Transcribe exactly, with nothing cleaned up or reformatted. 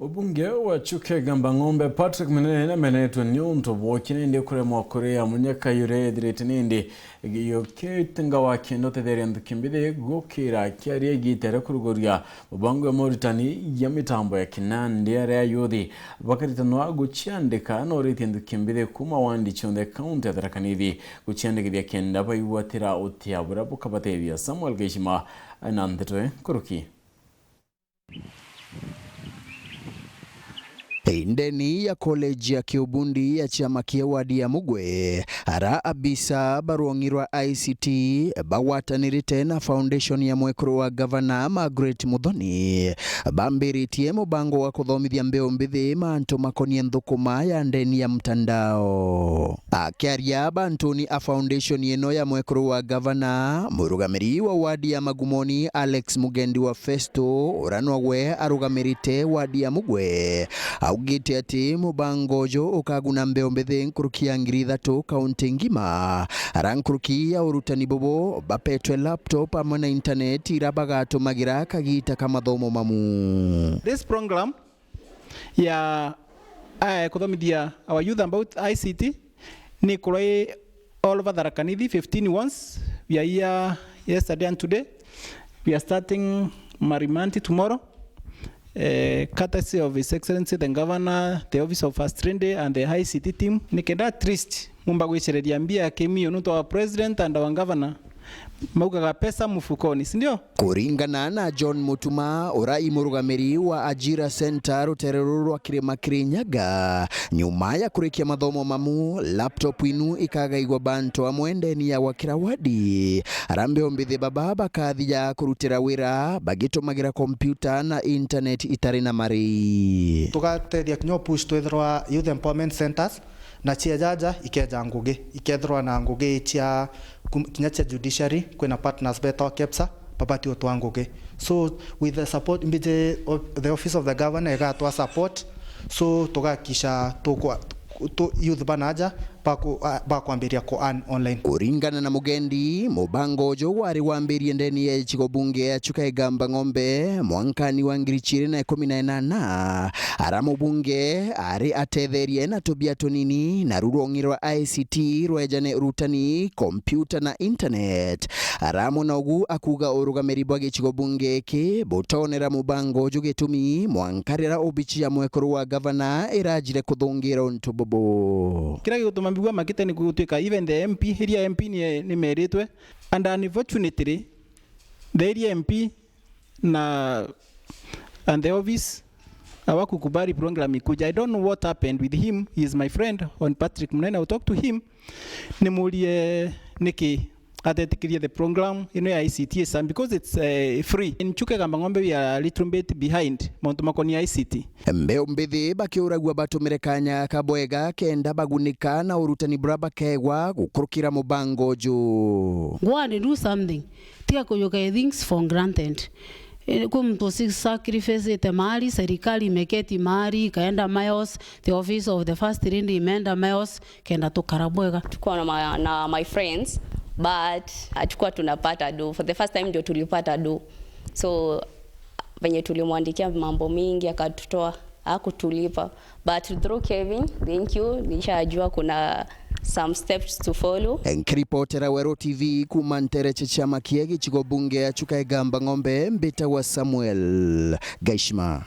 Mubunge wa Chuka Igamba Ng'ombe Patrick Munene namenetwe niuntu bwa ukina indi kuremwa kuria munyaka yuria ethirite nindi yukite ngawa kenda utetheria nthuki mbithi gukira akiaria igita ria kuruguria mubango ya moritani ya mitambo ya kinandi aria ayuthi bakaritanwa guciandika na uritie nthuki mbithi kuma wandi cionthe kaunti ya Tharaka Nithi guciandikithia kenda baigwatira utia buria bukabatethia. Samuel Geshima na ndeto nkuruki. Ndeni ya college ya kiubundi ya ciama kia wadi ya Mugwe, ara abisa ba rwong'i rwa I C T bagwatanirite na foundation ya mwekuru wa gavana Margaret Muthoni bambiritie mubango wa kuthomithia mbeu mbithi mantu makonie nthukuma ya ndeni ya mtandao. Akiaria bantuni a foundation ino ya mwekuru wa gavana, murugamiri wa wadi ya Magumoni Alex Mugendi wa Festo, uria nogwe arugamirite wadi ya Mugwe, augite ati mubango uju ukaguna mbeu mbithi nkuruki ya ngiri ithatu kaunti ngima, ara nkuruki ya urutani bubu bapetwe laptop amwe na internet ira bagatumagira kagita ka mathomo mamu. This program ya, eh, kuthomithia our youth about I C T ni kurwa i all over Tharaka Nithi, fifteen once. We are here yesterday and today. We are starting Marimanti tomorrow. Eh, courtesy of His Excellency the Governor, the Office of First Lady and the I C T team. Nikenda at least mumba gwiciriria mbia kimio nuntu our president and our governor maugaga pesa mfukoni, si ndio? Kuringana na John Mutuma, uria i murugamiri wa Ajira Center rutere ruru rwa Kirima Kirinyaga, nyuma ya kurikia mathomo mamu, laptop inu ikagaigwa bantu amwe ndeni ya gwakira wadi, ara mbeu mbithi baba bakathia kurutira wira bagitumagira kompyuta na internet itari na marei. Tugatethia kinya push twithirwa youth empowerment centers, na cia jaja ikeja ngugi, ikethirwa na ngugi cia kum-, kinya cia judiciary, kwina partners betwa KEPSA, babati utwa ngugi. So, with the support, mbiji o-, the office of the governor igatwa support, so tugakisha tukwa, tu-, youth banaja baku-, a-, bakwambiria ku earn online. Kuringana na Mugendi, mubango uju wari wambirie ndeni ya icigo bunge ya Chuka Igamba Ng'ombe mwankani wa ngiri ciiri na ikumi na inana, ara mubunge ari atetherie na tubia tunini, na ru rwong'i rwa I C T rwejane urutani, kompyuta na internet. Ara amwe na ugu akuuga urugamiri bwa gicigo bunge giki butonera mubango uju gitumi mwanka riria obici ya mwekuru wa gavana irajire kuthungira untu bubu. Kiria gigutuma mbigua makite ni gutuika even the M P, iria M P ni, ni meritwe, and unfortunately, the area M P na, and the office hawakukubali program ikuja. I don't know what happened with him. He is my friend, Hon Patrick Munene. I'll talk to him. Nimurie niki atetikirie the program ino ya I C T is, and because it's, eh, free. In Chuka Igamba Ng'ombe, we are a little bit behind mauntu makonie I C T. Mbeu mbithi bakiuragua batumire kanya gaka bwega kenda bagunika na urutani buria bakegwa gukurukira mubango uju. Go and do something. Tiga kujuka things for granted. Eh, kwi muntu usi-, sacrifice-ite mali, serikali imeketi mali, ikaenda miles, the office of the first lady imeenda miles, kenda tukara bwega. Tukuwa na ma-, na my friends, but hatukuwa tunapata do. For the first time ndio tulipata do. So, venye tulimwandikia mambo mingi, akatutoa, hakutulipa. But through Kevin, thank you, nishajua kuna some steps to follow. Nkiripotera Weru T V kuma ntereche cia Makia, gicigo bunge ya Chuka Igamba Ng'ombe, mbitagwa Samuel Gaishima.